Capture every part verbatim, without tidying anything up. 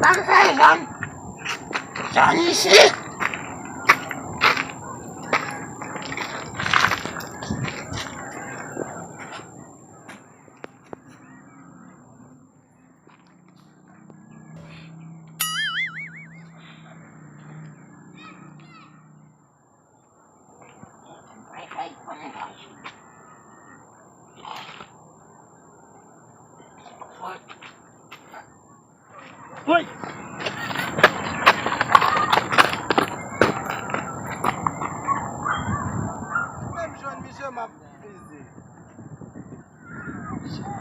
Sa m fè zòn, zòn isi. Woy! Menm jwenn misye m ap fize.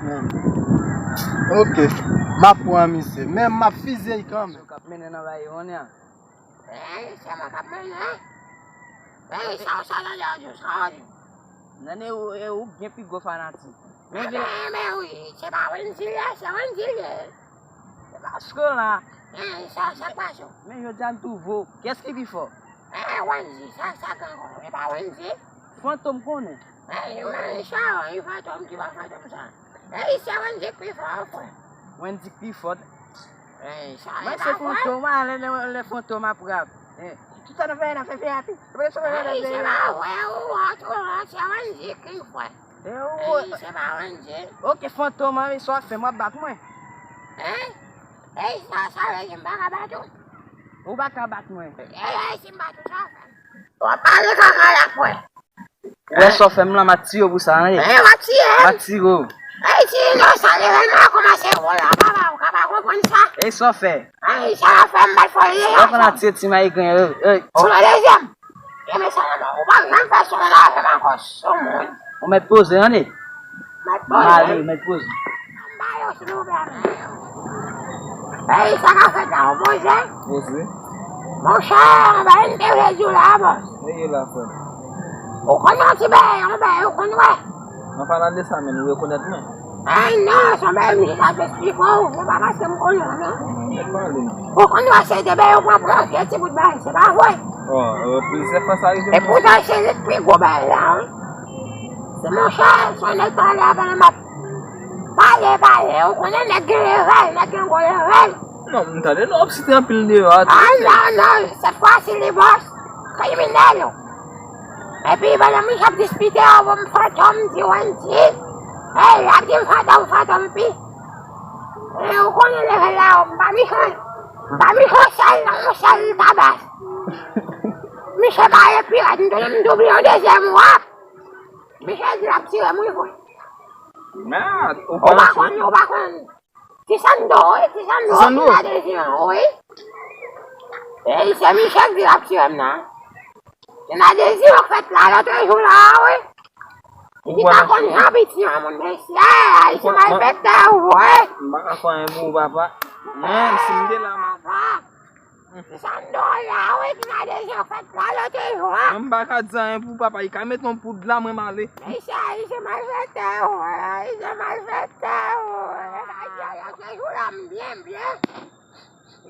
Menm. Ok. M ap pran misye. Men m ap fize l kanmenm. K ap mennen nan bay yo, kounye a. Ey, se mwen k ap mennen. Ey, sa w sa nan dèyè w, sa w di. Nan e ou, e ou gen pi gwo fanatik. Men, men, men wi, se pa Wendy l ye, se Wendy l ye. Se pa Scola. Ey, sa, sa k pase w? Men jodi a m twouve w. Kiyès ki pi fò? Ey, Wendy, sa, sa k ankò? E pa Wendy? Fantom konnen. Ey, men sa, wi, Fantom ki pa Fantom sa. Ey, se Wendy k pi fò, frè. Wendy k pi fò. Ey, sa e pa vre. Mwen se Fantom, a, lè, lè, lè Fantom ap rap. Eh, tout sa n ap fè, n ap fè fè api. Ey, se pa vre, ou, ou, ou, se Wendy ki fò. Eh, ou, ey, se pa Wendy. Ok, Fantom, an, sa w ap fè, m ap bat mwen. Hein? Ey, sa, sa vle di m pa ka bat ou? Ou pa ka bat mwen. Ey, ey, si m bat ou, sa w ap fè? W ap pale kaka la, frè. Ou wè sa w fè m lan, m a tiye w pou sa, wi. Eh, w a tiye m? M a tiye w. Ey, ti inosan, leve nan kòmanse wòl la, papa, ou ka pa konprann sa. E sa w fè? Ey, sa w fè m bat fò li. Ou konn a tiye ti mayi grenn, ey, ey. Ou nan dezyèm. E men sa la, ou pa janm fè sou la avè m ankò, sou moun. Ou mèt poze, tande. Mèt poze. M ale, mèt poze. Anba yo, silvouplè. Ey, sa ka fèt la, ou poze? Poze. Monchè, anba yo, m te vle di w la, bòs. Ey, la, frè m. Ou konn yon ti bèy, yon bèy, ou konn wè? An palan de sa, men, ou rekonèt mwen? Ay, non, se yon bèy, misye sa te esplike w, se pa paske m konnen w, non. Mwen pa ale, non. Ou konn wè se de bèy, ou pran, pran vye ti bout bèy, se pa vre? Oh, euh, plizyè fwa sa rive m. E poutan, se li k pi gwo bèy la, wi. Se monchè, se yon nèg pale avè l, m ap pale, pale. Ou konnen nèg gen level, nèg gen gwo level. Non, m tande non, w ap site anpil deyò a tou. Ah, non, non, sèt fwa si li bòs, kriminèl. Epi, pandan misye ap dispite, ou bon, Fantom di Wendy. Hey, l ap di m Fantom, Fantom pi. E ou konnen level la, m pa mechan. M pa mechan sèl, non, sèl tabas. Misye pale pi rèd, m tounen m double yon dezyèm wa. Misye di l ap tire m, wi, vre. Mèd, ou pa konn, ou pa konn. Ti Sando, wi, ti Sando, ti Sando. Ti Sando. Ki nan dezyèm, wi. E se misye k di l ap tire m nan. Ti nan dezyèm k fèt la, lòt jou la, wi. Li pa konn jan piti an, moun, mesye, se malfektè, wi. M pa ka fè anyen pou ou, papa. Mwen, si m te la, m ap Ti Sando la, wi, ki nan dezyèm fèt la, lòt jou a. Mwen, m pa ka di anyen pou papa, li ka mete yon poud la, mwen, m ale. Mesye, li se malfektè, wi, li se malfektè, wi. Lòt jou la, m byen, byen.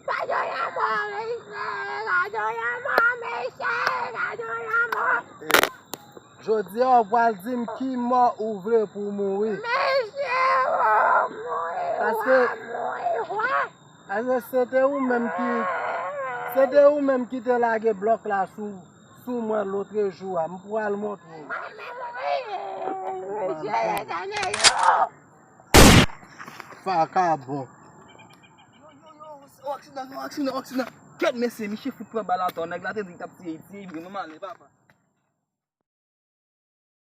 Gade yon lanmò, mesye, gade yon lanmò, mesye, gade yon lanmò. Jodi a, w pral di m ki mò ou vle pou w mouri. Mesye, w ap mouri, w ap mouri, w ap. Paske se te ou menm ki, se te ou menm ki te lage blòk la sou, sou mwen lotrejou a. M pral montre w. Mwen menm, wi. Mesye, Letènèl, yo. Vakabon. Yo, yo, yo, yon aksidan, yon aksidan, yon aksidan. Kèt, mesye, misye fout pran bal atò. Nèg la te di l t ap tiye, tiye, vre, mwen m ale, papa.